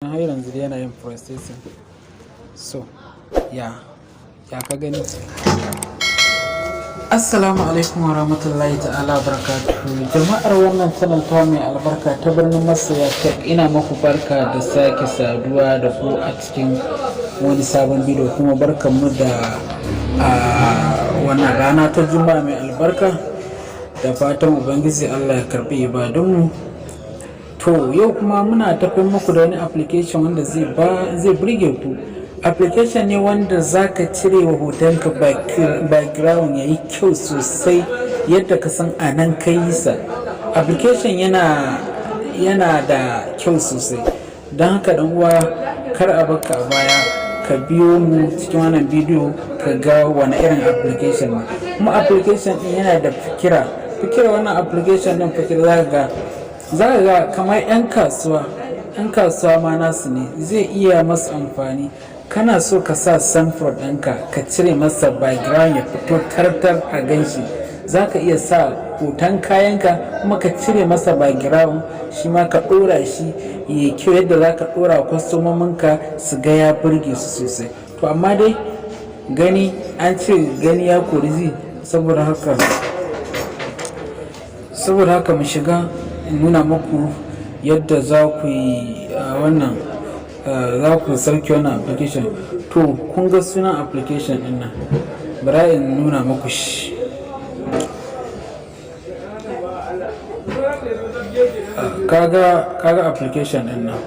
Har yanzu dai yana yin processing. So ya ka gani? Assalamu alaikum wa rahmatullahi ta'ala barakatuhu. Jama'ar wannan channel ta mai albarka ta Birnin Masoya Tech, ina maku barka da sake saduwa da ku a cikin wani sabon bidiyo, kuma barkanmu da a wannan rana ta Juma'a mai albarka, da fatan Ubangiji Allah ya karbi ibadunmu. To, yau kuma muna tafi muku da wani application wanda zai burge ku. Application ne wanda zaka cire wa hotonka background ya yi kyau sosai yadda ka san a nan ka yi sa. Application yana da kyau sosai. Don haka, dan uwa, kar a baka a baya, ka biyo mu cikin wannan bidiyo ka ga wani irin application ne. Kuma application din yana da fikira. Fikira wannan application din, fikira za ka ga kamar 'yan kasuwa ma nasu ne zai iya masu amfani. Kana so ka sa samfur ɗinka, ka cire masa background ya fito tartar a ganshi, za ka iya sa hoton kayanka kuma ka cire masa background, shi ma ka ɗora shi ya kyau yadda za ka ɗora kwastomominka su ga ya burge su sosai. To, amma dai gani, an ce gani ya kori ji. Saboda haka mu shiga in nuna muku yadda za ku yi wannan, za ku sauke wannan application. To, kun ga sunan application din nan, bari in nuna muku shi. Kaga application din nan,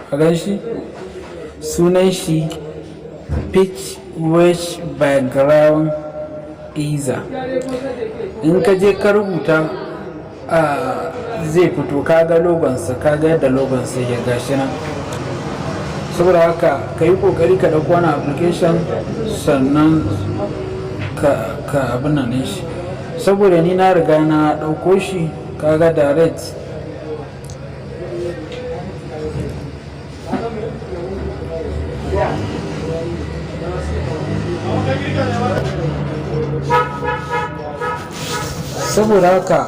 ka gan shi, sunan shi Pitch Background Eraser. In ka je ka rubuta zai fito. Kaga logonsa, kaga yadda logonsa ya gashi nan. Saboda haka ka yi kokari ka ɗauko wani application, sannan ka abin nan shi. Saboda ni na riga na ɗauko shi, kaga direct. Saboda haka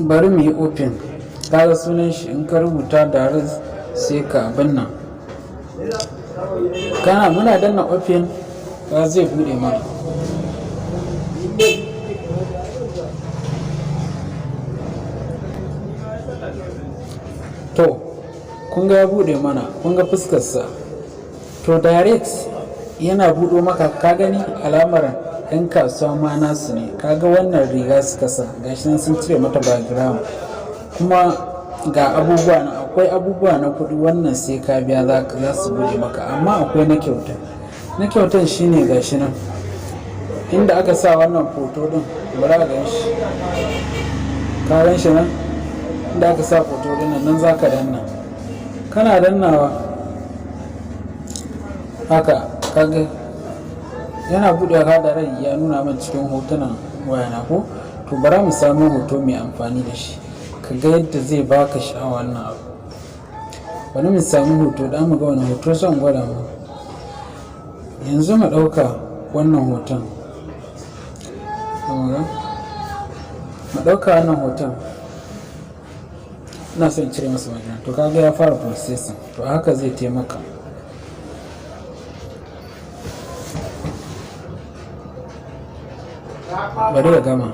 bari mu yi open. Kaga sunan shi, in ka rubuta direct sai ka abin nan. Kana muna danna open, ka zai bude mana. To, kun ga ya bude mana, kun ga fuskarsa. To, direct yana buɗo maka, ka gani alamar 'yan kasuwa ma nasu ne. Kaga wannan riga suka sa, gashi nan sun cire mata background. Kuma ga abubuwa na, akwai abubuwa na kuɗi, wannan sai ka biya za su buɗe maka, amma akwai na kyauta. Na kyautan shine gashi nan inda aka sa wannan foto din, bari a gan shi. Ka gan shi nan inda aka sa foto din nan, za ka danna. Kana dannawa haka, kaga yana buɗe ka da rai, ya nuna min cikin hotunan wayana ko. To, bara mu samu hoto mai amfani da shi, ka ga yadda zai baka sha'awa wannan abu. Bari mu samu hoto da mu ga wani hoto son gwada mu. Yanzu mu ɗauka wannan hoton, mu ɗauka wannan hoton, ina son cire masa magana. To, kaga ya fara processing. To, haka zai taimaka. Bari ya gama.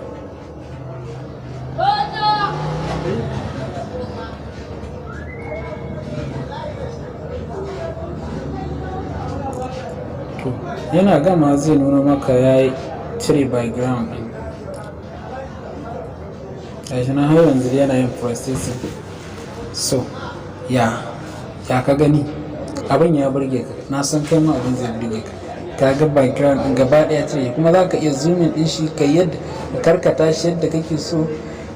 To, yana gama zai nuna maka ya cire background ɗin. Gashi nan har yanzu yana yin processing. So ya ka gani? Abin ya burge ka, na san kai ma abin zai burge ka. Ka ga background ɗin gaba ɗaya cire, kuma za ka iya zooming ɗin shi, ka yadda ka karkata shi yadda kake so.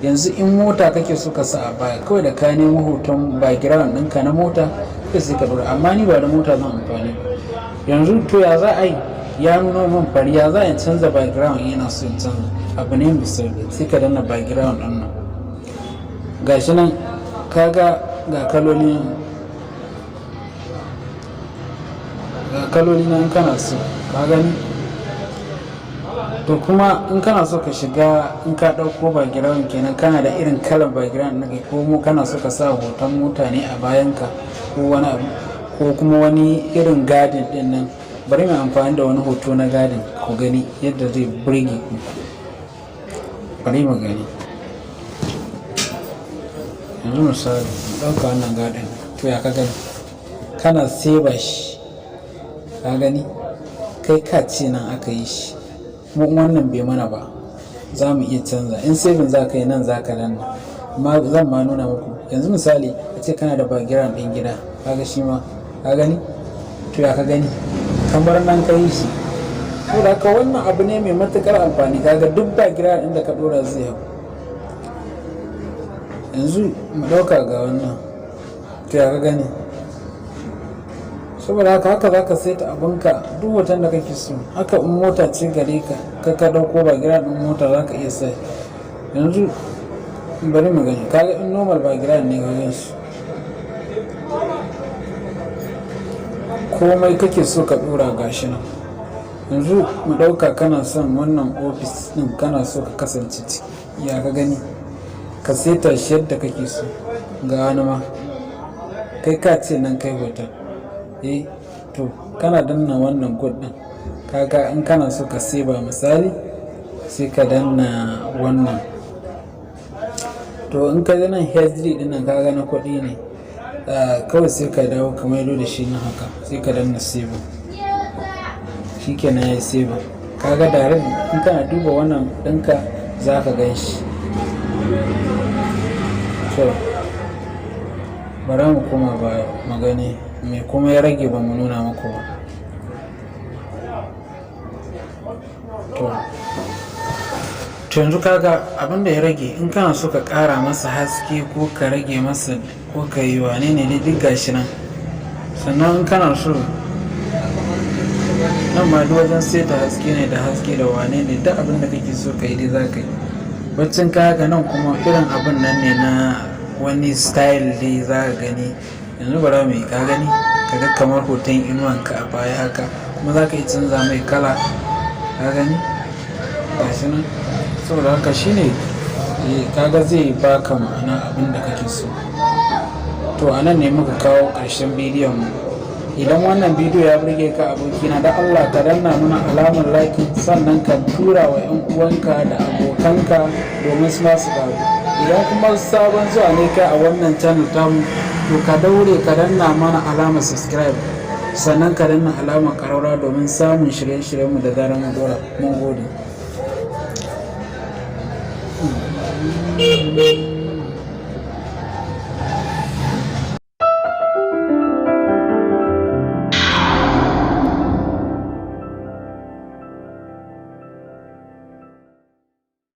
Yanzu in mota kake so ka sa a baya, kawai da ka nemo hoton background ɗinka na mota kai sai ka ɗora. Amma ni ba da mota zan amfani ba yanzu. To, ya za a yi? Ya nuna min fari, ya za a canza background? Yana so in canza, abu ne mai sauki, sai ka danna background ɗin nan, gashi nan. Kaga ga kaloli, ga kaloli nan kana so, ka gani. To kuma in kana so ka shiga, in ka ɗauko background kenan, kana da irin kalan background na ko mu kana so ka sa hoton mutane a bayanka ko wani abu, ko kuma wani irin garden din nan. Bari mu amfani da wani hoto na garden ku gani yadda zai burge ku. Bari mu gani. Yanzu misali mu ɗauka wannan garden. To, ya ka gani? Kana save shi, ka gani, kai ka ce nan aka yi shi. Kuma wannan bai mana ba, za mu iya canza. In saving za ka yi, nan za ka danna. Amma zan ma nuna muku yanzu. Misali a ce kana da background ɗin gida, kaga shi ma, ka gani? To, ya ka gani? Kamar nan ka yi shi. Saboda haka wannan abu ne mai matukar amfani. Kaga duk background ɗin da ka ɗora zai hau. Yanzu mu ɗauka ga wannan. To, ya ka gani? Saboda haka, haka za ka saita abinka, duk hoton da kake so. Haka in mota ce gare ka, ka ɗauko background ɗin mota, za ka iya sai. Yanzu bari mu gani. Kaga in normal background ne, ka gan shi, komai kake so ka ɗora, gashi nan. Yanzu mu ɗauka kana son wannan ofis ɗin, kana so ka kasance ciki. Ya ka gani? Ka seta shi yadda kake so. Ga wani ma, kai ka ce nan kai hoton. Eh, to kana danna wannan code ɗin, kaga in kana so ka save misali, sai ka danna wannan. To, in ka nan HD ɗin nan, kaga na kuɗi ne. Kawai sai ka dawo ka maido da shi nan haka, sai ka danna save. Shikenan, ya yi save. Kaga direct in kana duba wannan ɗinka, za ka gan shi. To, bara mu koma baya mu gani me kuma ya rage ba mu nuna muku ba. To, yanzu kaga abin da ya rage, in kana so ka ƙara masa haske ko ka rage masa ko ka yi wane ne, duk gashi nan. Sannan in kana so, nan ma duk wajen seta haske ne, da haske da wane ne, duk abin da kake so ka yi dai za ka yi. Baccin ka haka nan kuma irin abin nan ne na wani style dai za ka gani. Yanzu bara mu yi, ka gani, kaga kamar hoton inuwanka a baya haka. Kuma za ka iya canza mai kala, ka gani, gashi nan. Saboda haka shine kaga zai baka ma'ana abin da kake so. To, a nan ne muka kawo ƙarshen bidiyon mu. Idan wannan bidiyo ya burge ka, abokina, da Allah ka danna mana alamar like, sannan ka tura wa 'yan uwanka da abokanka domin su masu ƙaru. Idan kuma sabon zuwa ne kai a wannan channel tamu, to ka daure ka danna mana alamar subscribe, sannan ka danna alamar ƙararrawa domin samun shirye-shiryenmu da zarar mun dora. Mun gode.